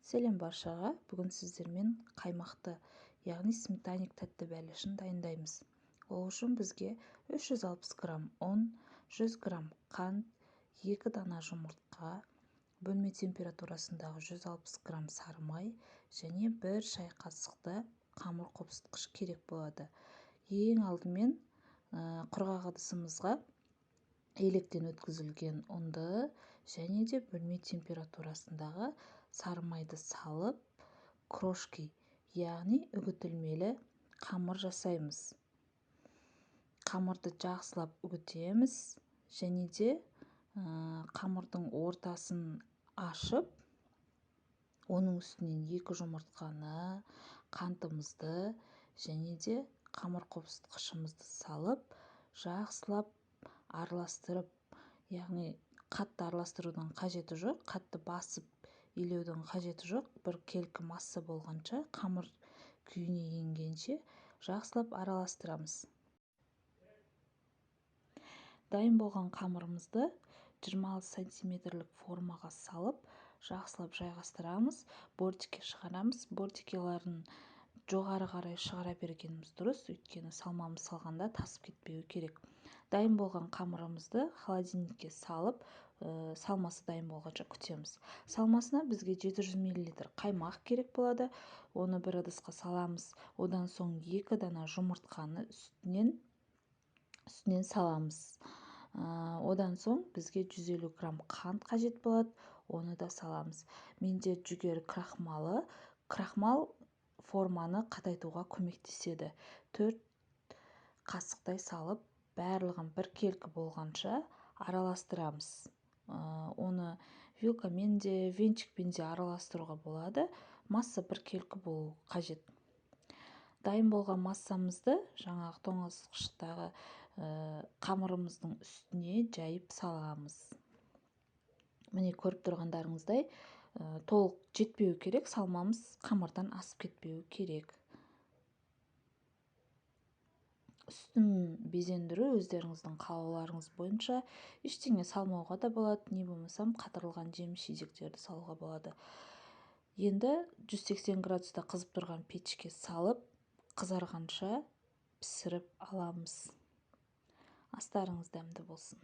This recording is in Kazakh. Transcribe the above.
Сәлем баршаға! Бүгін сіздермен қаймақты, яғни сметанник тәтті бәлішін дайындаймыз. Ол үшін бізге 360 грамм ұн, 100 грамм қант, 2 дана жұмыртқа, бөлме температурасындағы 160 грамм сары май және 1 шай қасықта қамыр қопсытқыш керек болады. Ең алдымен құрғақ ыдысымызға електен өткізілген ұнды және де бөлме температурасындағы сары майды салып, крошки, яғни үгітілмелі қамыр жасаймыз. Қамырды жақсылап үгітеміз және де қамырдың ортасын ашып, оның үстінен 2 жұмыртқаны, қантымызды және де қамыр қопсытқышымызды салып, жақсылап араластырып, яғни қатты араластырудың қажеті жоқ, қатты басып илеудің қажеті жоқ, бір келкі масса болғанша, қамыр күйіне енгенше жақсылап араластырамыз. Дайын болған қамырымызды 26 сантиметрлік формаға салып, жақсылап жайғастырамыз, бортикке шығарамыз. Бортикелерін жоғары қарай шығара бергеніміз дұрыс, өйткені салмамыз салғанда тасып кетпеуі керек. Дайын болған қамырымызды холодильникке салып, салмасы дайын болғанша күтеміз. Салмасына бізге 700 мл қаймақ керек болады. Оны бір ыдысқа саламыз. Одан соң 2 дана жұмыртқаны үстінен саламыз. Одан соң бізге 150 грамм қант қажет болады, оны да саламыз. Менде жүгері крахмалы. Крахмал форманы қатайтуға көмектеседі. 4 қасықтай салып, барлығын бір келкі болғанша араластырамыз. Оны вилкамен де, венчикпен де араластыруға болады. Масса бір келкі болу қажет. Дайын болған массамызды жаңағы тоңазытқыштағы қамырымыздың үстіне жайып саламыз. Міне, көріп тұрғандарыңыздай, толық жетпеу керек, салмамыз қамырдан асып кетпеу керек. Үстін безендіру өздеріңіздің қалауларыңыз бойынша, ештеңе салмауға да болады, не болмасам қатырылған жеміс-жидектерді салуға болады. Енді 180 градуста қызып тұрған пешке салып, қызарғанша пісіріп аламыз. Астарыңыз дәмді болсын.